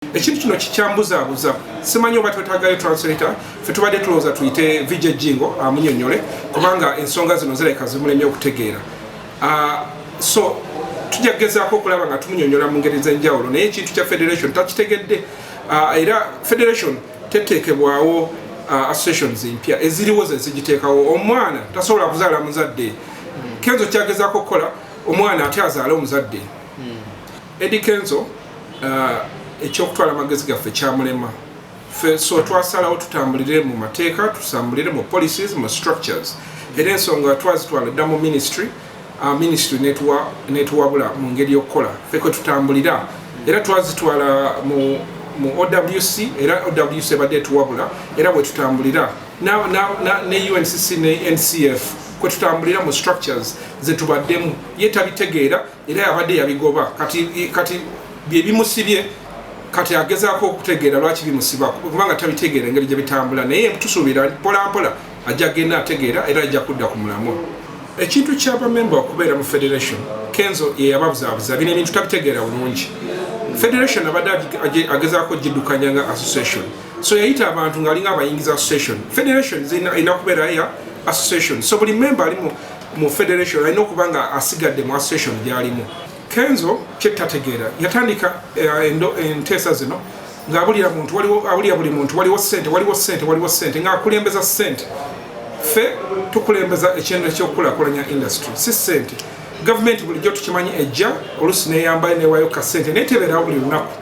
Ekintu kino kikyambuzaabuza, simanyi oba twetagayo translator. Fe tubadde tulowooza tuyite VJ Jingo amunyonyole, kubanga ensonga zino zirabika zimulemye okutegeera. So tujja kugezaako okulaba nga tumunyonyola mu ngeri z'enjawulo, naye ekintu kya federation takitegedde. Era federation teteekebwawo, associations mpya eziriwo ze zigiteekawo. Omwana tasobola kuzaala muzadde. Kenzo kyagezaako okukola, omwana ate azaale omuzadde. Eddie Kenzo, ekyokutwala amagezi gaffe kyamulema. Ffe so twasalawo tutambulire mu mateeka, tutambulire mu policies, mu structures, era ensonga twazitwala dda mu ministry. Ministry netuwabula mu ngeri y'okukola ffe kwe tutambulira, era twazitwala mu OWC, era OWC ebadde etuwabula, era bwe tutambulira ne UNCC ne NCF kwe tutambulira mu structures zetubaddemu. Ye tabitegeera, era yabadde yabigoba. Kati bye bimusibye, kati agezaako okutegeera lwaki bimusiba, kubanga tabitegeera engeri gye bitambula. Naye tusuubira mpola mpola ajja genda ategeera, era ajja kudda ku mulamwa. Ekintu ky'abamemba okubeera mu federation, Kenzo ye yababuzaabuza. Bino ebintu tabitegeera bulungi. Federation abadde agezaako giddukanya nga association, so yayita abantu ng'alinga abayingiza association. Federation erina kubeera ya association, so buli member ali mu federation alina okuba nga asigadde mu association gy'alimu. Kenzo kyetategeera, yatandika enteesa zino ng'abulira muntu waliwo, abulira buli muntu waliwo sente, waliwo sente, waliwo sente, ng'akulembeza sente. Ffe tukulembeza ekintu ekyokukulaakulanya industry, si sente. Gavumenti bulijjo tukimanyi ejja oluusi neyambayo newayo kasente, naye tebeerawo buli lunaku,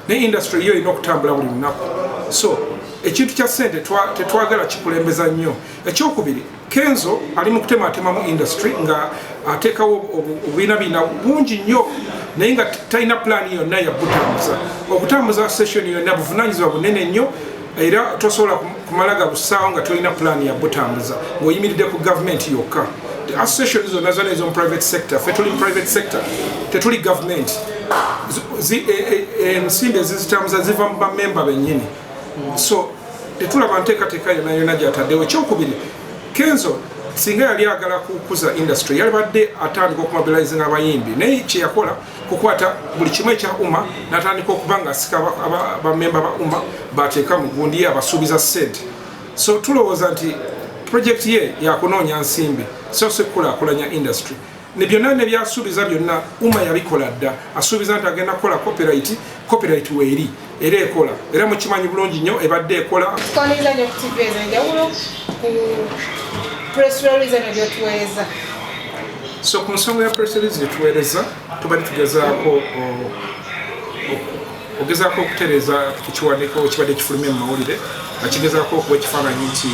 ne industry yo erina okutambula buli lunaku. So ekintu kya sente tetwagala kikulembeza nnyo. Ekyokubiri, Kenzo ali mu kutematemamu industry nga ateekawo obubiinabiina bungi nnyo, naye nga talina pulaani yonna yabutambuza. Okutambuza session yonna buvunanyizibwa bunene nnyo, era tosobola kumala ga busaawo nga tolina pulaani yabutambuza ng'oyimiridde ku gavumenti yokka. Association zonna zonna ez'omu private sector, ffe tuli mu private sector, tetuli gavumenti. Ensimbi ezizitambuza ziva mu bamemba bennyini, so tetulaba nteekateeka yonna yonna gyataddewo. Ekyokubiri, Kenzo singa yali agala kukuza industry, yalibadde atandika okumobilizinga abayimbi, naye kyeyakola kukwata buli kimu ekya UMA natandika okuba nga asika bamemba ba UMA bateeka mu gundi ye, abasuubiza ssente. So tulowooza nti project ye yakunoonya nsimbi, so si kukulaakulanya industry. Ne byonna nebyasuubiza byonna UMA yabikola dda. Asuubiza nti agenda kukola copyright. Copyright weeri era ekola, era mukimanyi bulungi nnyo ebadde ekola. Tukwaniriza nnyo ku TV ez'enjawulo ku press release eno gyotuweereza. So ku nsonga ya press release gyetuweereza, tubadde tugezaako ogezaako okutereeza ekiwandiiko ekibadde kifulumye mu mawulire nga kigezaako okuwa ekifaananyi nti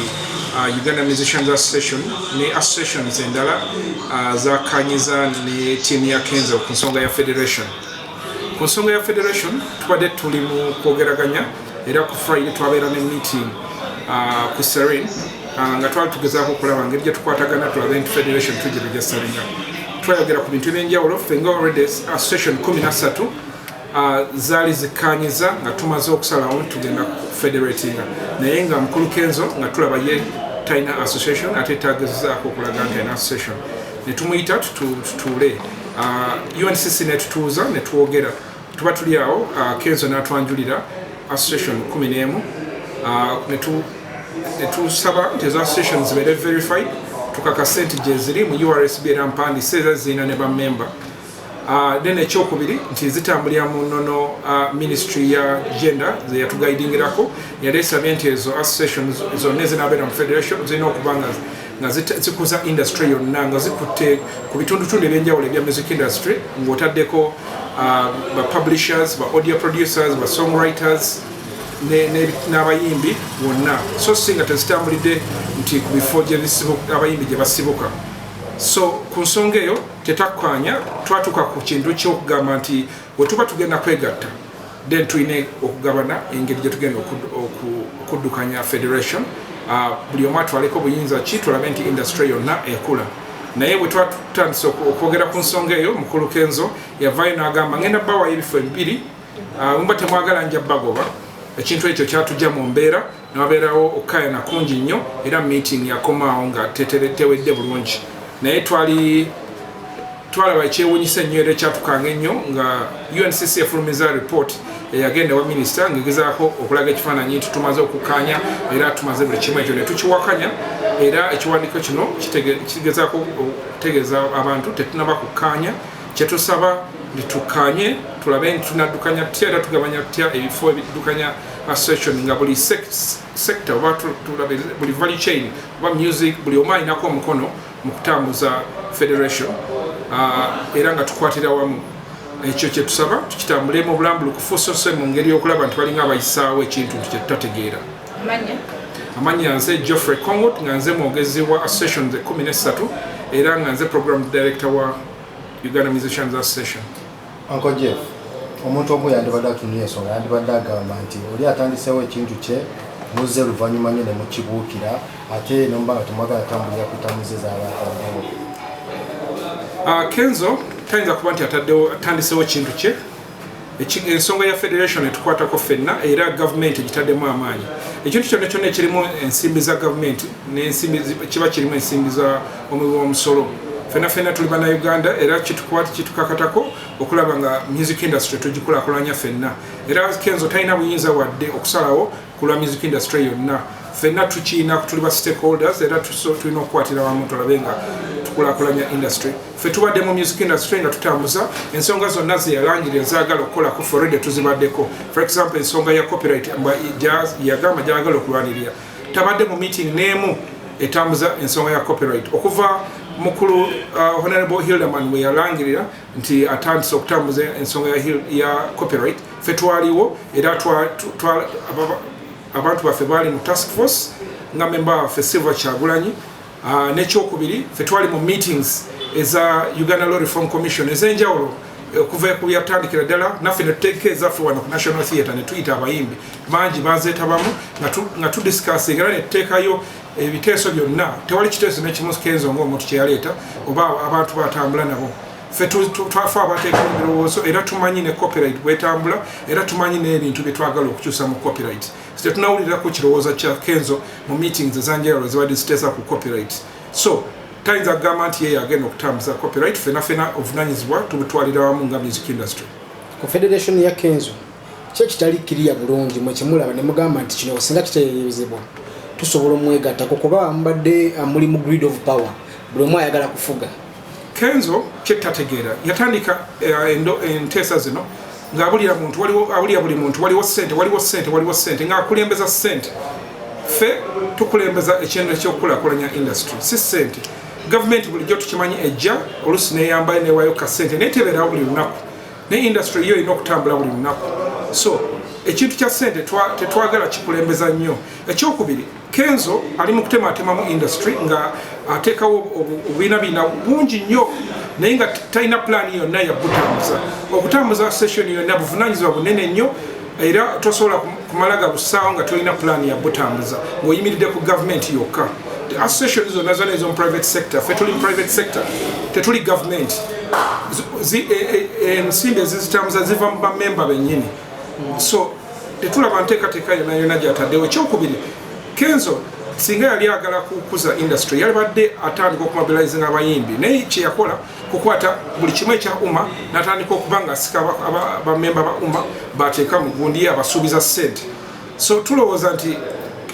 Uganda Musicians Association ne associations endala zakanyiza ne ttiimu ya Kenzo ku nsonga ya federation. Ku nsonga ya federation tubadde tuli mu kwogeraganya, era ku Friday twabeera ne meeting ku Serene, nga twali tugezaako okulaba ngeri gye tukwatagana tulabe nti federation tugiregistaringa. Twayogera ku bintu ebyenjawulo. Ffe nga already association 13 zaali zikkanyiza nga tumaze okusalawo nti tugenda federatinga, naye nga mukulu Kenzo nga tulaba ye talina association, ate tagezaako okulaga nti alina association. Ne tumuyita tutuule, UNCC netutuuza ne twogera. Tuba tuli awo, Kenzo n'atwanjulira association 11, netusaba nti ezo association zibeere verified, tukakase nti gyeziri mu URSB era mpandise, era zirina ne bamemba. Then ekyokubiri nti zitambulira mu nnono ministry ya gender zeyatuguidingirako. Yali esabye nti ezo association zonna ezinabeera mu federation zirina okuba nga zikuza industry yonna, nga zikutte ku bitundutundu ebyenjawulo ebya music industry, ng'otaddeko ba publishers, ba audio producers, ba songwriters n'abayimbi bonna, so si nga tezitambulidde nti ku bifo abayimbi gye basibuka. So ku nsonga eyo tetakkanya, twatuuka ku kintu kyokugamba nti bwe tuba tugenda kwegatta, then tulina okugabana engeri gye tugenda okuddukanya federation. Buli omu atwaleko buyinza ki, tulabe nti industry yonna ekula. Naye bwe twatandise okwogera ku nsonga eyo, mukulu Kenzo yavaayo n'agamba, "Ngenda bawayo ebifo ebibiri, mba temwagala nja bagoba." Ekintu ekyo kyatujja mu mbeera newabeerawo okukayana kungi nnyo, era meeting yakomaawo nga tewedde bulungi. Naye twali twalaba ekyewunyisa ennyo era ekyatukanga ennyo nga UNCC efulumiza report. Eyagenda wa minisita ngegezaako okulaga ekifaananyi nti tumaze okukkaanya era tumaze buli kimu, ekyo ne tukiwakanya. Era ekiwandiiko kino kigezaako okutegeeza abantu tetunaba kukkaanya. Kyetusaba nti tukkaanye, tulabe nti tunaddukanya tutya era tugabanya tutya ebifo ebiddukanya association, nga buli sector oba tulabe buli value chain oba music, buli omu alinako omukono mu kutambuza federation, era nga tukwatira wamu. Ekyo kyetusaba tukitambule mu bulambulukufu, so si mu ngeri y'okulaba nti balinga abayisaawo ekintu nti kyetutategeera. Manya. Amannya nze Geoffrey Congot, nga nze mwogezi wa associations 13 era nga nze program director wa Uganda Musicians Association. Uncle Jeff, omuntu omu yandibadde atunula ensonga, yandibadde agamba nti oli atandisewo ekintu kye, muzze luvannyuma nnyo ne mukibuukira, ate nomuba nga temwagala tambulira ku tamuze z'abataddewo. Kenzo tayinza kuba nti atandisewo kintu kye. Ensonga ya federation etukwatako ffenna era gavumenti egitaddemu amaanyi. Ekintu kyonna kyonna ekirimu ensimbi za gavumenti n'ensimbi kiba kirimu ensimbi za omuwi w'omusolo. Ffenna ffenna tuli bannayuganda era kitukwata, kitukakatako okulaba nga music industry tugikulaakulanya ffenna. Era Kenzo talina buyinza wadde okusalawo ku lwa music industry yonna. Ffenna tukiina, tuli ba stakeholders era tulina okukwatira wamu tulabe nga tukulaakulanya industry. Ffe tubadde mu music industry nga tutambuza ensonga zonna zeyalangirira zaagala okukolako, already tuzibaddeko. For example, ensonga ya copyright yagamba gyagala okulwanirira, tabadde mu meeting n'emu etambuza ensonga ya copyright okuva mukulu Honorable Hilderman we yalangirira nti atandise okutambuza ensonga ya copyright. Ffe twaliwo era abantu baffe baali mu task force nga memba waffe Silver Kyagulanyi. N'ekyokubiri, ffe twali mu meetings eza Uganda Law Reform Commission ez'enjawulo okuva ku byatandikira ddala, naffe ne tuteeka ezaffe wano ku National Theatre ne tuyita abayimbi bangi bazeetabamu nga tudiscussinga era ne tuteekayo ebiteeso byonna. Tewali kiteeso nekimu Kenzo ng'omuntu kyeyaleeta oba abantu batambula nabo. Ffe twafe abateeka ebirowoozo era tumanyi ne copyright bwetambula era tumanyi n'ebintu bye twagala okukyusa mu copyright. Tetunawulirako kirowoozo kya Kenzo mu meetings ezanjawulo ezibadde ziteesa ku copyright, so tayinza kugamba nti ye yagenda okutambuza copyright. Fena fena obuvunanyizibwa tubutwalira wamu nga music industry. Ku federation ya Kenzo, ki ekitali kiriya bulungi mwe kyemulaba ne mugamba nti kino singa kitereezebwa tusobola omwegattako, kuba mubadde muli mu greed of power, buli omu ayagala kufuga? Kenzo kyetategeera, yatandika enteesa zino ng'abulira muntu waliwo, abulira buli muntu waliwo ssente, waliwo ssente, waliwo ssente, ng'akulembeza ssente. Ffe tukulembeza ekintu ekyokukulaakulanya industry, si ssente. Gavumenti bulijjo tukimanyi ejja oluusi neyambayo newayo kasente, naye tebeerawo buli lunaku, ne industry yo erina okutambula buli lunaku. So ekintu kya ssente tetwagala kikulembeza nnyo. Ekyokubiri, Kenzo ali mu kutematemamu industry nga ateekawo obubiinabiina bungi nnyo, naye nga talina pulaani yonna yabutambuza. Okutambuza association yonna buvunanyizibwa bunene nnyo era tosobola kumala ga busaawo nga tolina pulaani ya butambuza ng'oyimiridde ku gavumenti yokka. Association zonna zonna ez'omu private sector, ffe tuli mu private sector, tetuli gavumenti. Ensimbi ezizitambuza ziva mu bamemba bennyini, so tetulaba nteekateeka yonna yonna gyataddewo. Ekyokubiri, Kenzo singa yali agala kukuza industry yalibadde atandika okumobilizinga abayimbi, naye kyeyakola kukwata buli kimu ekya UMA natandika okuba nga asika bamemba ba UMA bateeka mu gundi ye abasuubiza ssente. So tulowooza nti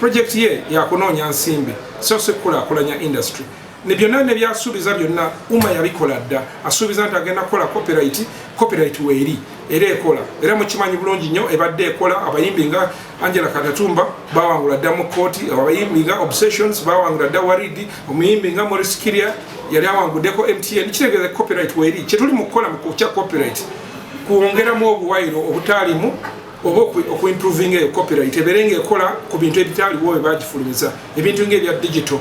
project ye yakunoonya nsimbi so si kukulaakulanya industry. Ne byonna nebyasuubiza byonna UMA yabikola dda. Asuubiza nti agenda kukola copyright, copyright weeri era ekola, era mukimanyi bulungi nnyo ebadde ekola. Abayimbi nga Angela Katatumba bawangula dda mu kooti, abayimbi nga Obsessions bawangula dda Waridi, omuyimbi nga Maurice Kirya yali awanguddeko MTN. Kitegeeza copyright weeri. Kyetuli mu kukola mu kya copyright kwongeramu obuwayiro obutaalimu oba okuimprovinga eyo copyright ebeere ngaekola ku bintu ebitaaliwo bwe bagifulumiza, ebintu ngaebya digital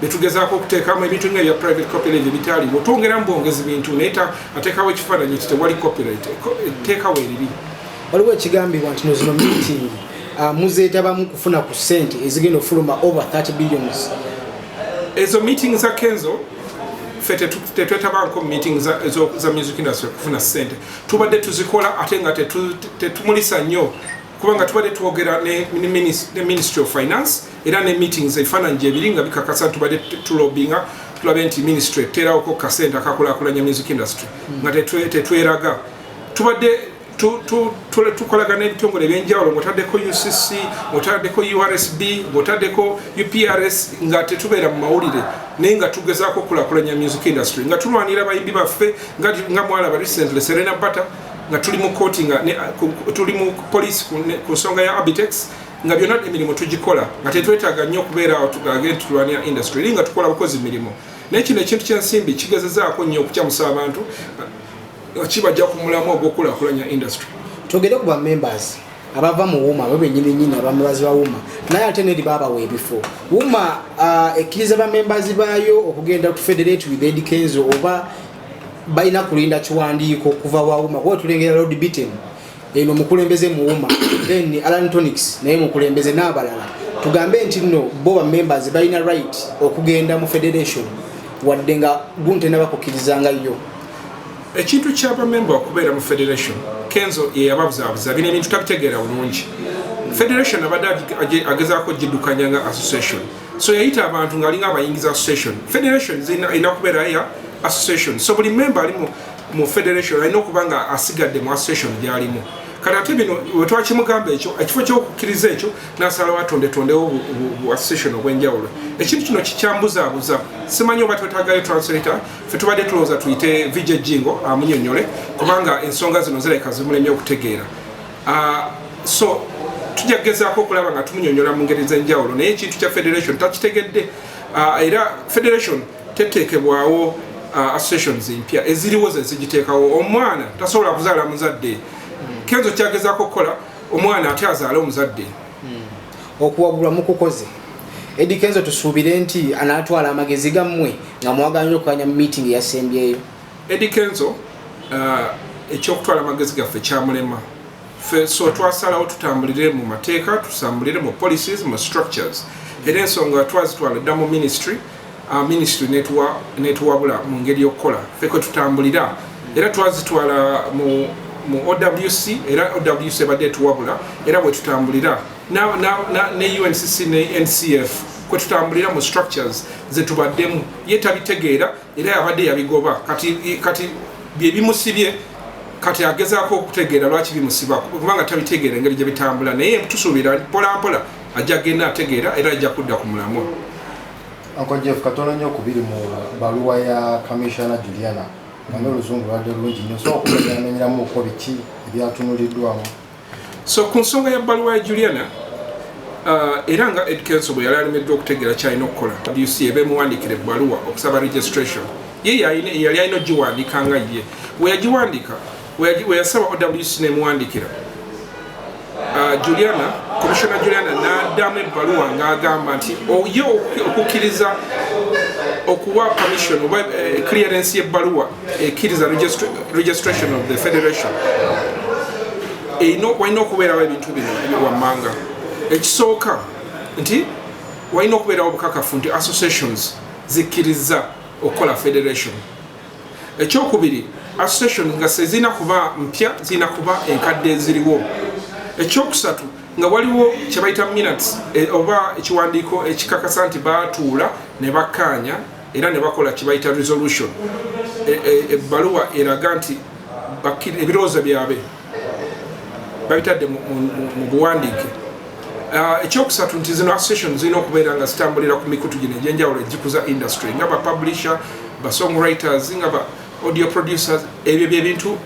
betugezaako okuteekamu, ebintu nga ebya private copyright ebitaaliwo. Twongeramu bwongezi bintu, naye ateekawo ekifaananyi nti tewali copyright. Etteeka weeriri. Waliwo ekigambibwa nti no zino meeting muzeetabamu kufuna ku ssente ezigenda ofuluma over 30 billions. Ezo meeting za Kenzo ffe tetwetabanko mu meeting za music industry kufuna ssente. Tubadde tuzikola ate nga tetumulisa nnyo, kubanga tubadde twogera ne Ministry of Finance era ne meetings ebifaananyi gyebiri nga bikakasa. Tubadde tulobinga tulabe nti ministry eteerawoko kasente akakulaakulanya music industry nga tetweraga. Tubadde Tukolagana n'ebitongole ebyenjawulo, ng'otaddeko UCC, ng'otaddeko URSB, ng'otaddeko UPRS, nga tetubeera mu mawulire, naye nga tugezaako okulakulanya music industry, nga tulwanira abayimbi baffe, nga mwalaba recently Serena Bata, nga tuli mu kooti, nga tuli mu police ku nsonga ya Abitex, nga byonna emirimu tugikola, nga tetwetaaga nnyo okubeera awo tugage tulwanira industry eri, nga tukola bukozi mirimu. Naye kino ekintu ky'ensimbi kigezezaako nnyo okukyamusa abantu, kibajja ku mulamu ogw'okulaakulanya industry. Twogere ku bamembers abava mu UMA, abo benyini nyini abamembers ba UMA, naye ate neri babawa ebifo. UMA ekkiriza bamembers baayo okugenda to federate with Eddy Kenzo, oba balina kulinda kiwandiiko kuva wa UMA? Kuba tulengera Lord Bitten eno mukulembeze mu UMA, then Alan Tonics naye mukulembeze n'abalala. Tugambe nti nno bo bamembers balina right okugenda mu federation wadde nga guntenaba kukkirizanga yo? Ekintu kyabamemba okubeera mu federation, Kenzo yeyababuzaabuza. Bino ebintu tabitegeera bulungi. Federation abadde agezaako giddukanya nga association, so yayita abantu ngaalinga abayingiza association. Federation erina kubeera ya association, so buli memba ali mu federation alina okuba nga asigadde mu association gyalimu. Kati ate bino wetwakimugamba ekyo, ekifo kyokukkiriza ekyo, nasalawo atondetondewo bu association obwenjawulo. Ekintu kino kikyambuzaabuza, simanyi oba twetagayo translator. Fe tubadde tulowooza tuyite VJ Jingo amunyonyole, kubanga ensonga zino zirabika zimulemye okutegeera. So tujja kugezaako okulaba nga tumunyonyola mu ngeri z'enjawulo, naye ekintu kya federation takitegedde. Era federation teteekebwawo, associations mpya eziriwo ze zigiteekawo. Omwana tasobola kuzaala muzadde. Kenzo kyagezaako okukola, omwana ate azaale omuzadde. Okuwabulwa mukukoze. Eddy Kenzo tusuubire nti anaatwala amagezi gammwe nga mwaganye okukanya mu meeting eyasembyeyo? Eddy Kenzo, ekyokutwala amagezi gaffe kyamulema. Fe so twasalawo tutambulire mu mateeka, tutambulire mu policies, mu structures. Era ensonga twazitwala dda mu ministry, ministry netuwabula mu ngeri y'okukola ffe kwe tutambulira. Era twazitwala mu OWC, era OWC ebadde etuwabula, era bwe tutambulira ne UNCC ne NCF kwe tutambulira mu structures zetubaddemu. Ye tabitegeera, era yabadde yabigoba. Kati bye bimusibye, kati agezaako okutegeera lwaki bimusiba, kubanga tabitegeera engeri gye bitambula. Naye tusuubira mpola mpola ajja genda ategeera, era ajja kudda ku mulamwa. Uncle Jeff, katono nnyo kubiri mu baluwa ya Commissioner Juliana, nga n'oluzungu lwadde lulungi nnyo, so okumenyamenyeramuko biki ebyatunuliddwamu? So ku nsonga ya bbaluwa ya Juliana, era nga Ed Kenzo bwe yali alemeddwa okutegeera kyalina okukola, WC eba emuwandiikira ebbaluwa okusaba registration, ye yali alina ogiwandiika nga ye we yagiwandiika, we yasaba OWC nemuwandiikira. Juliana, Commissioner Juliana n'addamu ebbaluwa ng'agamba nti ye okukkiriza okuwa permission oba clearance y'ebbaluwa ekkiriza registration of the federation, walina okubeerawo ebintu bino wammanga. Ekisooka nti walina okubeerawo obukakafu nti associations zikkiriza okukola federation. Ekyokubiri, association nga sezirina kuba mpya, zirina kuba enkadde eziriwo. Ekyokusatu, nga waliwo kyebayita minutes, oba ekiwandiiko ekikakasa nti baatuula ne bakkaanya era ne bakola kyebayita resolution, ebbaluwa eraga nti ebirowoozo byabwe babitadde mu buwandiike. Ekyokusatu nti zino association zirina okubeera nga zitambulira ku mikutu gino egyenjawulo egikuza industry, nga ba publisher, ba songwriters, nga ba audio producers. Ebyo byebintu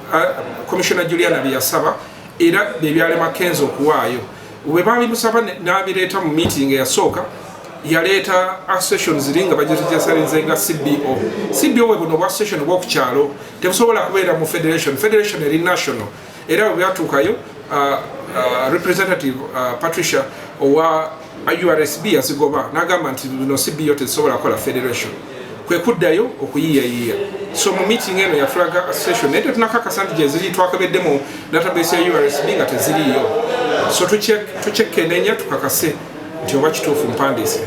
Commissioner Juliana byeyasaba, era byebyalema Kenzo okuwaayo. Bwe babimusaba n'abireeta mu meeting eyasooka, yaleeta association ziri nga bagiregistarinze nga CBO. CBO bwe buno bwa association obwokukyalo, tebusobola kubeera mu federation. Federation eri national. Era bwe byatuukayo, representative Patricia owa URSB yazigoba n'agamba nti bino CBO tezisobola kukola federation. Kwe kuddayo okuyiiyayiiya. So mu meeting eno yatulaga association, naye tetunakakasa nti gyeziri. Twakebedde mu database ya URSB nga teziriiyo, so tukyekenenya tukakase nti oba kituufu mpandiise.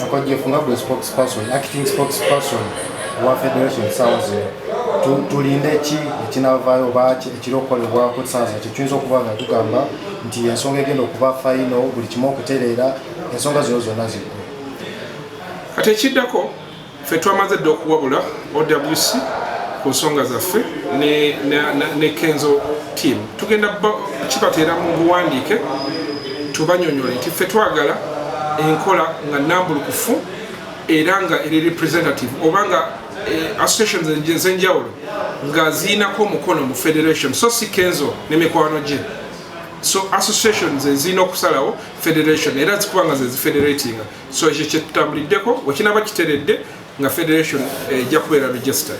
Uncle Jeff, nga gwe spokesperson, acting spokesperson wa federation saawa zino, tulinde ki ekinavaayo oba ekiri okukolebwako saawa zino? Tetuyinza okuba nga tugamba nti ensonga egenda okuba final, buli kimu okutereera, ensonga zino zonna ziggwe? Kati ekiddako, ffe twamaze dda okuwabula OWC. Ku nsonga zaffe ne Kenzo team, tugenda kibateera mu buwandiike, tubanyonyole nti ffe twagala enkola nga nambulukufu era nga eri representative, oba nga associations ez'enjawulo nga zirinako omukono mu federation, so si Kenzo ne mikwano gye. So associations ezirina okusalawo federation era zikuba nga zezifederatinga. So ekyo kyetutambuliddeko. Wekinaba kiteredde nga federation ejja kubeera registered.